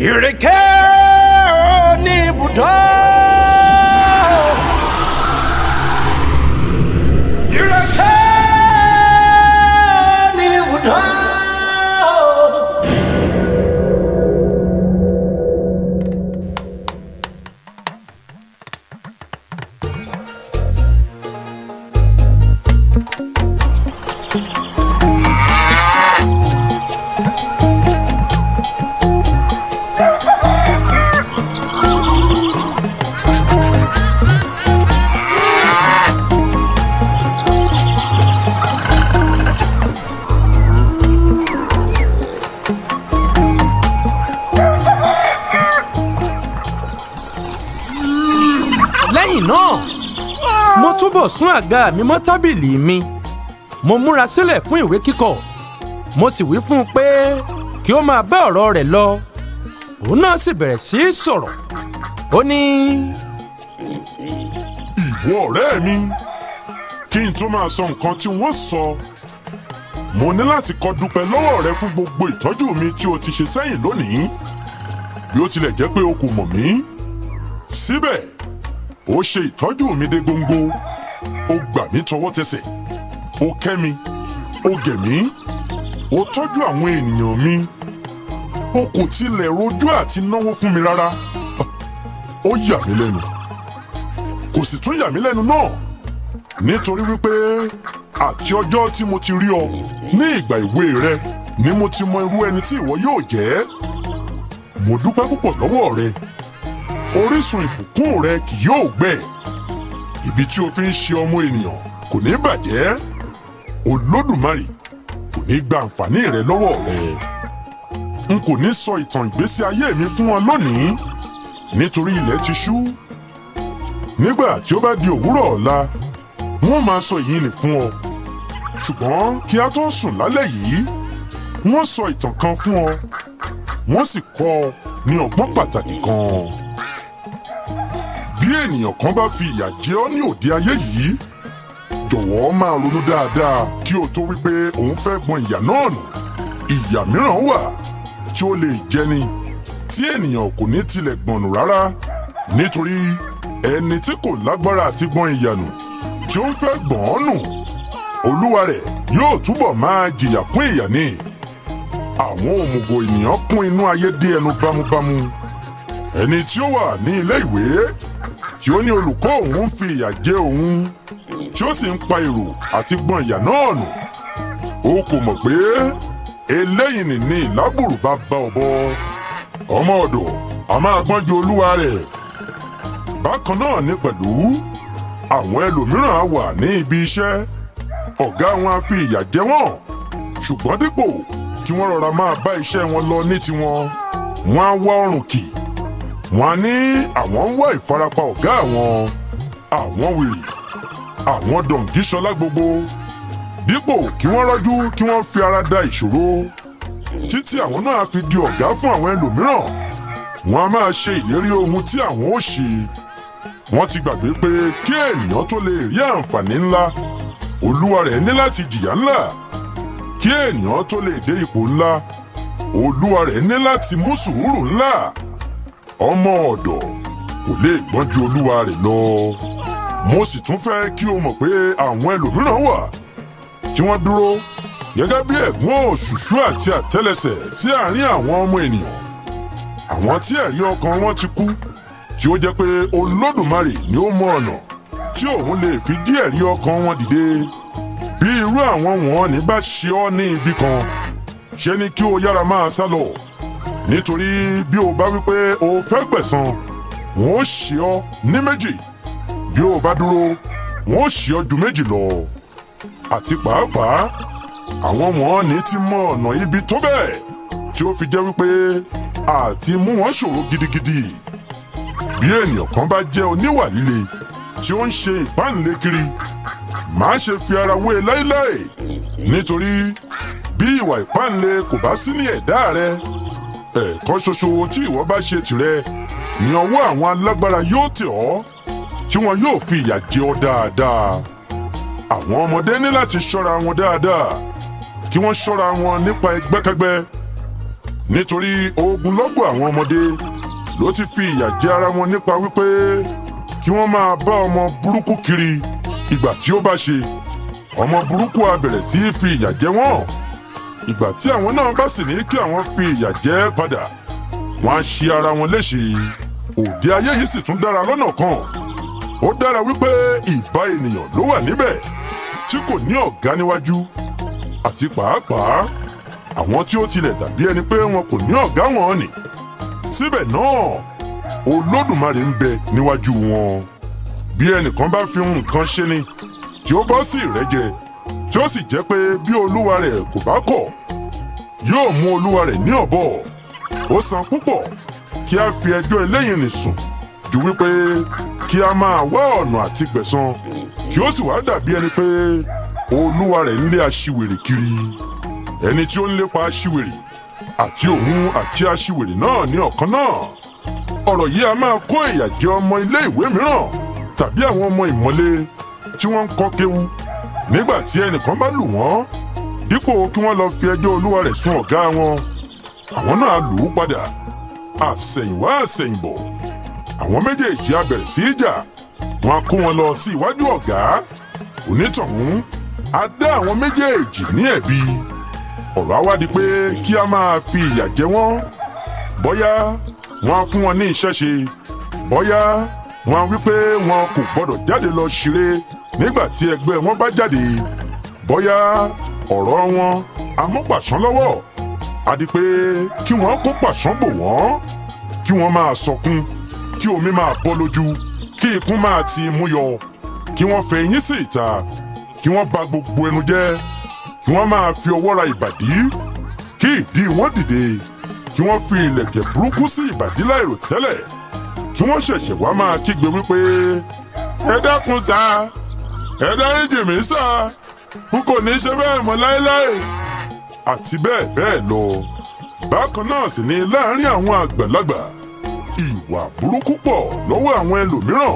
Ìrèké ní ibùdó. Ìrèké ní ibùdó. Lẹ́yìn náà mo túbọ̀ sún àga mi mọ́ tábìlì mi. Mo múra sílẹ̀ fún ìwé kíkọ. Mo sì wí fún un pé kí ó máa bá ọ̀rọ̀ rẹ̀ lọ. Òun náà sì bẹ̀rẹ̀ sí í sọ̀rọ̀. Ó ní. Ìwọ ọ̀rẹ́ mi, kí n tó máa sọ nǹkan tí wọ́n sọ, mo ní láti kọ́ dúpẹ́ lọ́wọ́ rẹ fún gbogbo ìtọ́jú mi tí o ti ṣe sẹ́yìn lónìí. Bí ó tilẹ̀ jẹ́ pé o kò mọ̀ mí, síbẹ̀ ó ṣe ìtọ́jú mi dé góńgó. Ó gbà mí tọwọ́ tẹsẹ̀, ó kẹ́ mi, ó gẹ̀ mí, ó tọ́jú àwọn ènìyàn mi. O kò tilẹ̀ rojú àti náwó fún mi rárá. Ó yà mí lẹ́nu, kò sì tún yà mí lẹ́nu náà, nítorí wípé àti ọjọ́ tí mo ti rí ọ ní ìgbà ìwé rẹ ni mo ti mọ irú ẹni tí ìwọ yóò jẹ́. Mo dúpẹ́ púpọ̀ lọ́wọ́ rẹ. Orísun ìbùkún rẹ kì yóò gbẹ. Ibi tí o fi ń ṣe ọmọ ènìyàn kò ní bàjẹ́. Olódùmarè kò ní gba àǹfààní rẹ lọ́wọ́ rẹ. N kò ní sọ ìtàn ìgbésí ayé mi fún ọ lónìí, nítorí ilẹ̀ ti ṣú. Nígbà tí ó bá di òwúrọ̀ ọ̀la, wọ́n máa sọ èyí nì fún ọ. Ṣùgbọ́n kí a tó sùn lálẹ́ yìí, wọ́n sọ ìtàn kan fún ọ. Wọ́n sì kọ́ ọ ní ọgbọ́n pàtàkì kan. Bí ènìyàn kan bá fi ìyà jẹ ọ́ ní òde ayé yìí, jọ̀wọ́ máa ronú dáadáa kí o tó wípé òun fẹ́ gbọn ìyà náà nù. Ìyà mìíràn wà tí ó lè jẹni tí ènìyàn kò ní tilẹ̀ gbọ̀n nù rárá, nítorí ẹni tí kò lágbára àti gbọn ìyà nù tí ó ń fẹ́ gbọ̀n ọ́n nù, olúwa rẹ̀ yóò túbọ̀ máa jìyà kún ìyà ni. Àwọn òmùgọ̀ ènìyàn kún inú ayé dé ẹnu bámúbámú. Ẹni tí ó wà ní ilé ìwé tí ó ní olùkọ́ òun fi ìyà jẹ òun, tí ó sì ń pa èrò àti gbọn ìyà náà nù, ó kò mọ̀ pé eléyìí ní ìlábùrù bá bá ọ̀bọ. Ọmọ ọ̀dọ̀ a máa gbọ́n ju olúwa rẹ̀. Bákan náà ní pẹ̀lú àwọn ẹlòmíràn á wà ní ibi iṣẹ́, ọ̀gá wọn á fi ìyà jẹ wọ́n, ṣùgbọ́n dípò kí wọ́n rọra máa bá iṣẹ́ wọn lọ ní tiwọn, wọ́n á wá ọrùn kì. Wọ́n á ní àwọn ń wá ìfarapa ọ̀gá àwọn, àwọn wèrè, àwọn dọ̀ǹgíṣọlá gbogbo. Dípò kí wọ́n rọ́jú kí wọ́n fi ara da ìṣòro títí àwọn náà fi di ọ̀gá fún àwọn ẹlòmíràn, wọ́n á máa ṣe ìlérí ohun tí àwọn ó ṣe. Wọ́n ti gbàgbé pé kí ènìyàn tó lè rí àǹfààní ńlá, olúwa rẹ̀ ní láti jìyà ńlá. Kí ènìyàn tó lè dé ipò ńlá, olúwa rẹ̀ ní láti mú sùúrù ńlá. Ọmọ ọ̀dọ̀ kò lè gbọ́n ju olúwa rẹ̀ lọ. Mo sì tún fẹ́ kí o mọ̀ pé àwọn ẹlòmíràn wà tí wọ́n dúró gẹ́gẹ́ bí ẹ̀gún òṣùṣú àti àtẹ́lẹsẹ̀ sí àárín àwọn ọmọ ènìyàn. Àwọn tí ẹ̀rí ọkàn wọn ti kú, tí ó jẹ́ pé Olódùmarè ni ó mọ ọ̀nà tí òun lè fi jí ẹ̀rí ọkàn wọn dìde. Bí irú àwọn wọ̀nyí bá ṣe ọ́ ní ibi kan, ṣe ni kí o yára máa sá lọ, nítorí bí o bá wí pé o fẹ́ gbẹ̀san, wọ́n ó ṣe ọ́ ní méjì. Bí o bá dúró, wọ́n ó ṣe ọ́ ju méjì lọ. Àti pàápàá àwọn wọ̀nyí ti mọ ọ̀nà ibi tó bẹ́ẹ̀ tí ó fi jẹ́ wípé àti mú wọn ṣòro gidigidi. Bí ènìyàn kan bá jẹ́ oníwà líle tí ó ń ṣe ìpáǹle kiri, má ṣe fi ara wé e láéláé, nítorí bí ìwà ìpáǹle kò bá sí ní ẹ̀dá rẹ, ẹ̀ẹ̀kan ṣoṣo tí ìwọ bá ṣe tìrẹ ní ọwọ́ àwọn alágbára yóò tẹ̀ ọ́, tí wọn yóò fi ìyà jẹ ọ́ dáadáa. Àwọn ọmọdé ní láti ṣọ́ra wọn dáadáa, kí wọ́n ṣọ́ra wọn nípa ẹgbẹ́kẹ́gbẹ́. Nítorí ogunlọ́gọ̀ àwọn ọmọdé ló ti fi ìyà jẹ ara wọn nípa wípé kí wọ́n máa bá ọmọ burúkú kiri. Ìgbà tí ó bá ṣe, ọmọ burúkú á bẹ̀rẹ̀ sí í fi ìyà jẹ wọ́n. Ìgbà tí àwọn náà bá sì ní kí àwọn fi ìyà jẹ padà, wọ́n á ṣe ara wọn léṣe. Òde ayé yìí sì tún dára lọ́nà kan. Ó dára wípé ìbá ènìyàn ló wà níbẹ̀ tí kò ní ọ̀gá níwájú, àti pàápàá àwọn tí ó tilẹ̀ dàbí ẹni pé wọn kò ní ọ̀gá wọn nì. Síbẹ̀ náà, Olódùmarè ń bẹ níwájú wọn. Bí ẹnìkan bá fi nǹkan ṣe ni tí ó bọ́ sí ìrẹ́jẹ, tí ó sì jẹ́ pé bí olúwa rẹ̀ kò bá kọ̀, yóò mú olúwa rẹ̀ ní ọ̀bọ. Ó san púpọ̀ kí a fi ẹjọ́ eléyìí nì sùn ju wípé kí a máa wá ọ̀nà àti gbẹ̀san, kí ó sì wá dàbí ẹni pé olúwa rẹ̀ ń lé aṣiwèrè kiri. Ẹni tí ó ń lépa aṣiwèrè àti òun àti aṣiwèrè náà ní ọ̀kan náà. Ọ̀rọ̀ yìí a máa kó ìyà jẹ ọmọ ilé ìwé mìíràn tàbí àwọn ọmọ ìmọ̀le tí wọ́n ń kọ́ kéwú. Nígbà tí ẹnìkan bá lù wọ́n, dípò kí wọ́n lọ fi ẹjọ́ olúwa rẹ̀ sùn ọ̀gá wọn, àwọn náà lù ú padà. Àsẹ̀yìnwá àsẹ̀yìnbọ̀, àwọn méjèèjì á bẹ̀rẹ̀ sí í jà. Wọ́n á kó wọn lọ sí iwájú ọ̀gá. Onítọ̀hún á dá àwọn méjèèjì ní ẹ̀bi. Ọ̀rọ̀ á wá di pé kí a máa fi ìyà jẹ wọ́n. Bóyá wọ́n á fún wọn ní iṣẹ́ ṣe, bóyá wọ́n á wí pé wọn kò gbọ́dọ̀ jáde lọ ṣeré nígbà tí ẹgbẹ́ wọn bá jáde, bóyá ọ̀rọ̀ wọn á mú pàṣán lọ́wọ́, á di pé kí wọ́n kó pàṣán bò wọ́n, kí wọ́n máa sọkún, kí omi máa bọ́ lójú, kí ikún máa ti imú yọ, kí wọ́n fẹ eyín sí ìta, kí wọ́n bà gbogbo ẹnu jẹ́, kí wọ́n máa fi ọwọ́ ra ìbàdí, kí ìdí wọn dìde, kí wọ́n fi ìlẹ̀kẹ̀ burúkú sí ìbàdí láìrò tẹ́lẹ̀, kí wọ́n ṣẹ̀ṣẹ̀ wá máa kígbe wípé ẹ dákun sá, ẹ dáríjì mí sá, n kò ní ṣe bẹ́ẹ̀ mọ́ láéláé, àti bẹ́ẹ̀ bẹ́ẹ̀ lọ. Bákan náà sì ni láàárín àwọn àgbàlagbà, ìwà burúkú pọ̀ lọ́wọ́ àwọn ẹlòmíràn.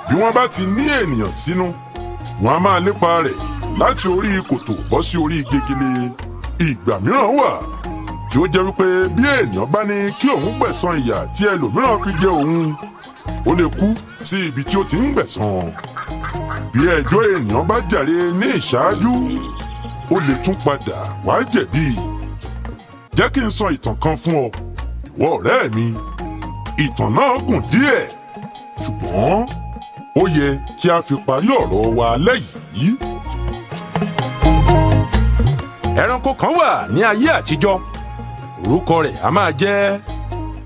Bí wọ́n bá ti ní ènìyàn sínú, wọ́n á máa lépa rẹ̀ láti orí kòtò bọ́ sí orí gegele. Ìgbà mìíràn wà tí ó jẹ́ wípé bí ènìyàn bá ní kí òun gbẹ̀san ìyà tí ẹlòmíràn fi jẹ òun, ó lè kú sí ibi tí ó ti ń gbẹ̀san. Bí ẹjọ́ ènìyàn bá jàre ní ìṣáájú, ó lè tún padà wá jẹ̀bi. Jẹ́ kí n sọ ìtàn kan fún ọ, ìwọ ọ̀rẹ́ mi. Ìtàn náà gùn díẹ̀, ṣùgbọ́n ó yẹ kí a fi parí ọ̀rọ̀ wa lẹ́yìí. Ẹranko kan wà ní ayé àtijọ́, orúkọ rẹ̀ a máa jẹ́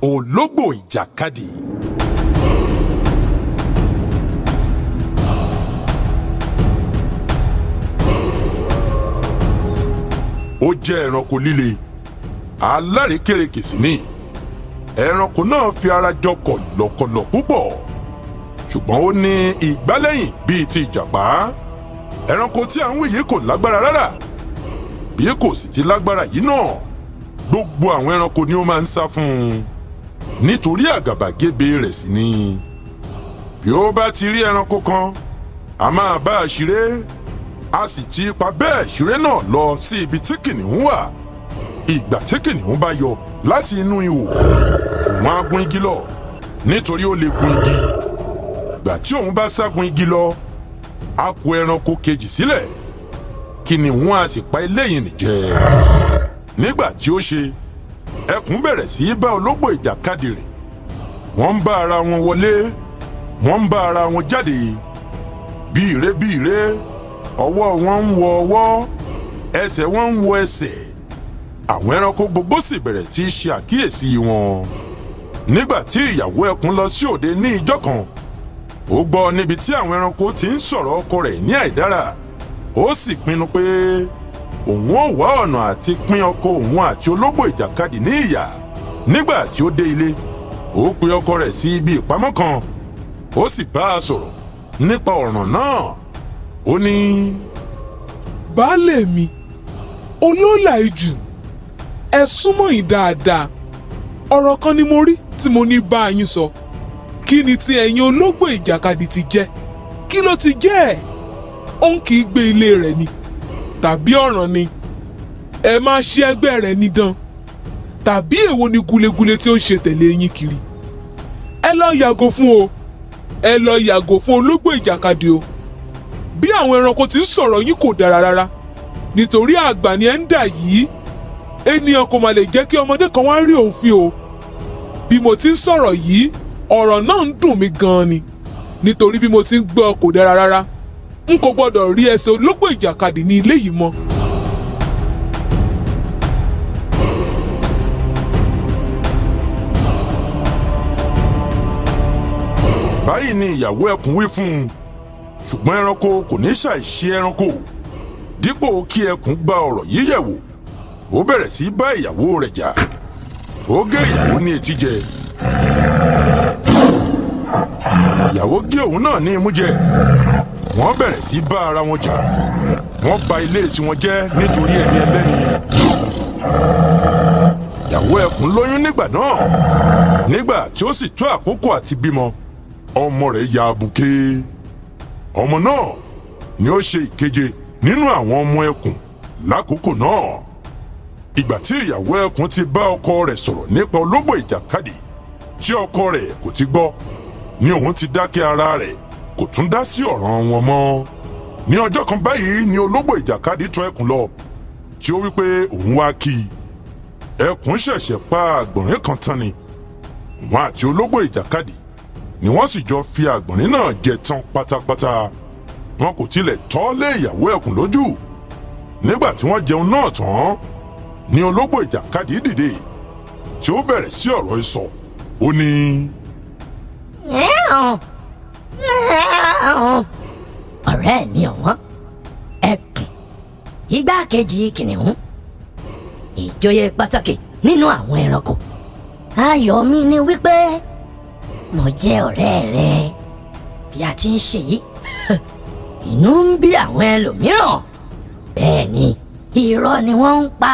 ológbò ìjàkadì. Ó jẹ́ ẹranko líle, alárékérekè sì ni. Ẹranko náà fi ara jọ kọ̀lọ̀kọ̀lọ̀ púpọ̀, ṣùgbọ́n ó ní ìgbálẹ́yìn bíi ti ìjàpá. Ẹranko tí à ń wí yìí kò lágbára rárá. Bí kò sì ti lágbára yìí náà, gbogbo àwọn ẹranko ni ó máa ń sá fún un, nítorí àgàbàgebè rẹ̀ sì ni. Bí ó bá ti rí ẹranko kan, a máa bá a ṣeré, a sì ti ipa bẹ́ẹ̀ ṣeré náà lọ sí ibi tí kìnìún wà. Ìgbà tí kìnìún bá yọ láti inú ihò, òun á gun igi lọ, nítorí ó lè gun igi. Ìgbà tí òun bá ságun igi lọ, á kó ẹranko kejì sílẹ̀, kìnìún á sì pa eléyìí nìjẹ. Nígbà tí ó ṣe, ẹkùn bẹ̀rẹ̀ sí í bá ológbò ìjàkadì rìn. Wọ́n ń bá ara wọn wọlé, wọ́n ń bá ara wọn jáde. Bí ìré bí ìré, ọwọ́ wọn ń wọ ọwọ́, ẹsẹ̀ wọn ń wọ ẹsẹ̀. Àwọn ẹranko gbogbo sì bẹ̀rẹ̀ sí í ṣe àkíyèsí wọn. Nígbà tí ìyàwó ẹkùn lọ sí òde ní ijọ́ kan, ó gbọ́ níbi tí àwọn ẹranko ti ń sọ̀rọ̀ ọkọ rẹ̀ ní àìdára. Ó sì pinnu pé òun ó wá ọ̀nà àti pín ọkọ òun àti ológbò ìjàkadì ní ìyà. Nígbà tí ó dé ilé, ó pe ọkọ rẹ̀ sí ibi ìpamọ́ kan, ó sì bá a sọ̀rọ̀ nípa ọ̀ràn náà. Ó ní: Baálé mi, olólà ijù, ẹ súnmọ́ yín dáadáa. Ọ̀rọ̀ kan ni mo rí tí mo ní bá yín sọ. Kí ni ti ẹ̀yin ológbò ìjàkadì ti jẹ́? Kí ló ti jẹ́ ẹ̀? Òun kì í gbé ilé rẹ̀ ni, tàbí ọ̀ràn ni. Ẹ máa ṣe ẹgbẹ́ rẹ̀ nídán, Tàbí èwo ni gulegule tí ó ń ṣe tẹ̀lé yín kiri? Ẹ lọ yàgò fún o, ẹ lọ yàgò fún ológbò ìjàkadì o. Bí àwọn ẹranko ti ń sọ̀rọ̀ yín kò dára rárá, nítorí àgbà ni ẹ ń dà yìí. Ènìyàn kò mà lè jẹ́ kí ọmọdé kan wá rí òun fi o. Bí mo ti ń sọ̀rọ̀ yìí, ọ̀rọ̀ náà ń dùn mí gan-an ni, nítorí bí mo ti ń gbọ́ kò dára rárá. N kò gbọ́dọ̀ rí ẹsẹ̀ ológbò ìjàkadì ní ilé yìí mọ́. Báyìí ni ìyàwó ẹkùn wí fún un, ṣùgbọ́n ẹranko kò ní ṣàìṣe ẹranko. Dípò kí ẹkùn gba ọ̀rọ̀ yìí yẹ̀wò, ó bẹ̀rẹ̀ sí bá ìyàwó rẹ̀ jà. Ó gé ìyàwó ní etí jẹ, ìyàwó gé òun náà ní imú jẹ. Wọ́n bẹ̀rẹ̀ sí bá ara wọn jà. Wọ́n ba ilé tiwọn jẹ́ nítorí ẹni ẹlẹ́ni. Ìyàwó ẹkùn lóyún nígbà náà. Nígbà tí ó sì tó àkókò àti bímọ, ọmọ rẹ̀ ya abuké. Ọmọ náà ni ó ṣe ìkeje nínú àwọn ọmọ ẹkùn lákòókò náà. Ìgbà tí ìyàwó ẹkùn ti bá ọkọ rẹ̀ sọ̀rọ̀ nípa ológbò ìjàkadì tí ọkọ rẹ̀ kò ti gbọ́, ni òun ti dákẹ́ ara rẹ̀, kò tún dá sí ọ̀ràn wọn mọ́. Ní ọjọ́ kan báyìí ni ológbò ìjàkadì tọ̀ ẹkùn lọ, tí ó wí pé òun wá kí i. Ẹkùn ṣẹ̀ṣẹ̀ pa àgbọ̀nrín kan tán ni. Wọn àti ológbò ìjàkadì ni wọ́n sì jọ fi àgbọ̀nrín náà jẹ tán pátápátá. Wọn kò tilẹ̀ tọ́ lé ìyàwó ẹkùn lójú. Nígbà tí wọ́n jẹun náà tán ni ológbò ìjàkadì dìde, tí ó bẹ̀rẹ̀ sí ọ̀rọ̀ ìsọ̀. Ó ní. Ọ̀rẹ́ mi ọ̀wọ́n, ẹkùn, igbákejì kìnìún, ìjòyè pàtàkì nínú àwọn ẹranko. Ayọ̀ mi ni wípé mo jẹ́ ọ̀rẹ́ rẹ. Bí a ti ń ṣe yìí, inú ń bí àwọn ẹlòmíràn. Bẹ́ẹ̀ ni irọ́ ni wọ́n ń pa.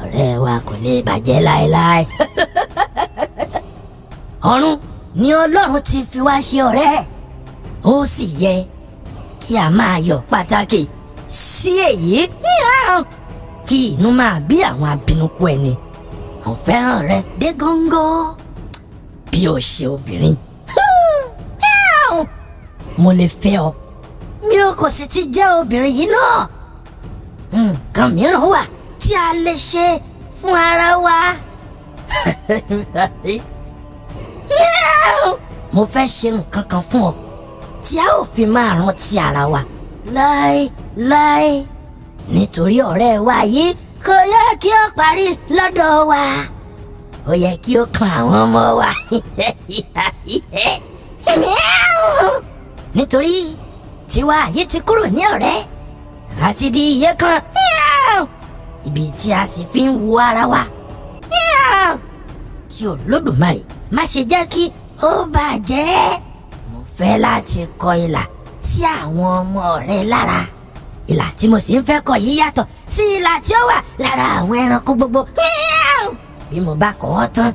Ọ̀rẹ́ wa kò lè bàjẹ́ láéláé. Ọ̀run ni Ọlọ́run ti fi wá ṣe ọ̀rẹ́. Ó sì yẹ kí a máa yọ̀ pàtàkì sí èyí, kí inú máa bí àwọn abínúkú ẹni. Mo fẹ́ràn rẹ dé góńgó bí o ṣe obìnrin. Mo lè fẹ́ ọ mi ò kò sì ti jẹ́ obìnrin yìí náà. Nǹkan mìíràn wà tí a lè ṣe fún ara wa. Mo fẹ́ ṣe nǹkan kan fún ọ tí a ò fi máa rántí ara wa láéláé, nítorí ọ̀rẹ́ wa yìí kò yẹ kí ó parí lọ́dọ̀ wa, ó yẹ kí ó kan àwọn ọmọ wa. Nítorí tiwa yìí ti kúrò ní ọ̀rẹ́ àti di iye kan, ibi tí a sì fi ń wo ara wa. Kí Olódùmarè má ṣe jẹ́ kí ó bàjẹ́. Mo fẹ́ láti kọ ìlà sí àwọn ọmọ rẹ lára. Ìlà tí mo sì ń fẹ́ kọ yìí yàtọ̀ sí ìlà tí ó wà lára àwọn ẹranko gbogbo. Bí mo bá kọ ọ́ tán,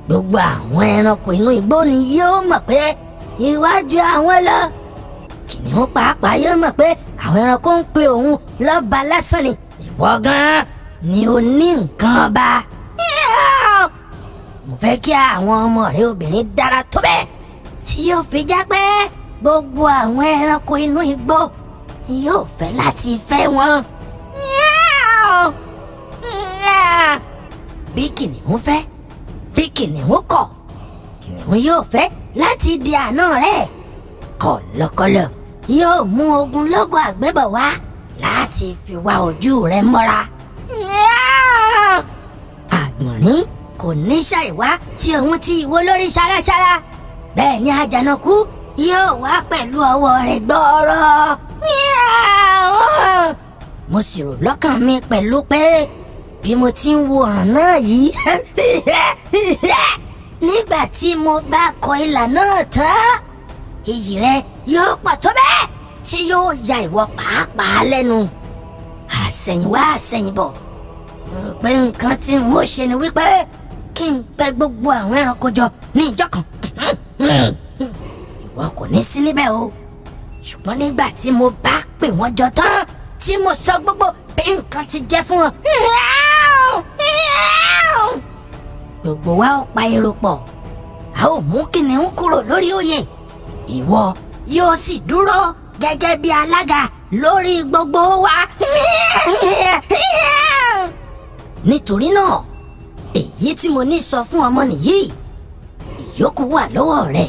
gbogbo àwọn ẹranko inú igbó ni yóò mọ̀ pé iwájú àwọn lọ. Kìnìún pàápàá yóò mọ̀ pé àwọn ẹranko ń pe òun lọ́ba lásán ni. Ìwọ gan-an ni o ní nǹkan ọba. Mo fẹ́ kí àwọn ọmọ rẹ obìnrin dára tó bẹ́ẹ̀ tí yóò fi jẹ́ pé gbogbo àwọn ẹranko inú igbó yóò fẹ́ láti fẹ́ wọn. Bí kìnìún fẹ́, bí kìnìún kọ̀, kìnìún yóò fẹ́ láti di àná rẹ̀. Kọ̀lọ̀kọ̀lọ̀ yóò mú ogunlọ́gọ̀ àgbébọ̀ wá láti fi wá ojú rẹ̀ mọ́ra. Àgbọ̀nrín kò ní ṣàìwá tí òun ti ìwo lórí ṣáráṣárá. Bẹ́ẹ̀ ni àjànàkú yóò wá pẹ̀lú ọwọ́ rẹ̀ gbọ́ọ̀rọ̀. Mo sì rò lọ́kàn mi pẹ̀lú pé bí mo ti ń wo ọ̀ràn náà yìí, nígbà tí mo bá kọ ìlà náà tán, iyì rẹ yóò pọ̀ tó bẹ́ẹ̀ tí yóò ya ìwọ pàápàá lẹ́nu. Àsẹ̀yìnwá àsẹ̀yìnbọ̀, mo rò pé nǹkan tí n ó ṣe ni wípé kí n pè gbogbo àwọn ẹranko jọ ní ìjọ kan. Ìwọ kò ní sí níbẹ̀ o, ṣùgbọ́n nígbà tí mo bá pè wọ́n jọ tán tí mo sọ gbogbo bí nǹkan ti jẹ́ fún wọn, Gbogbo wa ó pa èrò pọ̀, a ó mú kìnìún kúrò lórí oyè. Ìwọ yóò sì dúró gẹ́gẹ́ bí alága lórí gbogbo wa. Nítorí náà, èyí tí mo ní sọ fún ọmọ nìyí, ìyókù wà lọ́wọ́ rẹ.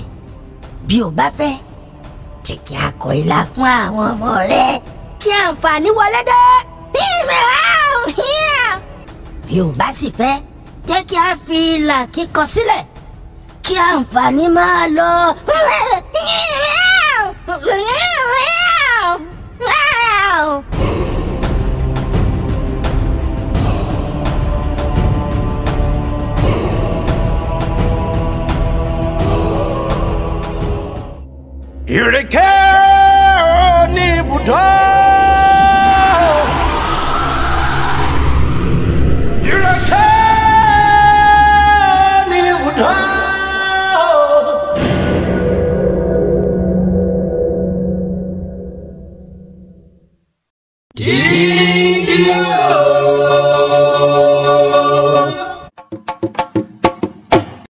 Bí o bá fẹ́, jẹ́ kí a kọ ilà fún àwọn ọmọ rẹ kí àǹfààní wọlé dé. Bí o bá sì fẹ́, jẹ́ kí a fi ìlà kíkọ sílẹ̀ kí àǹfààní máa lọ. Ìrèké ní ibùdó. Ìrèké ní ibùdó. Dídí o.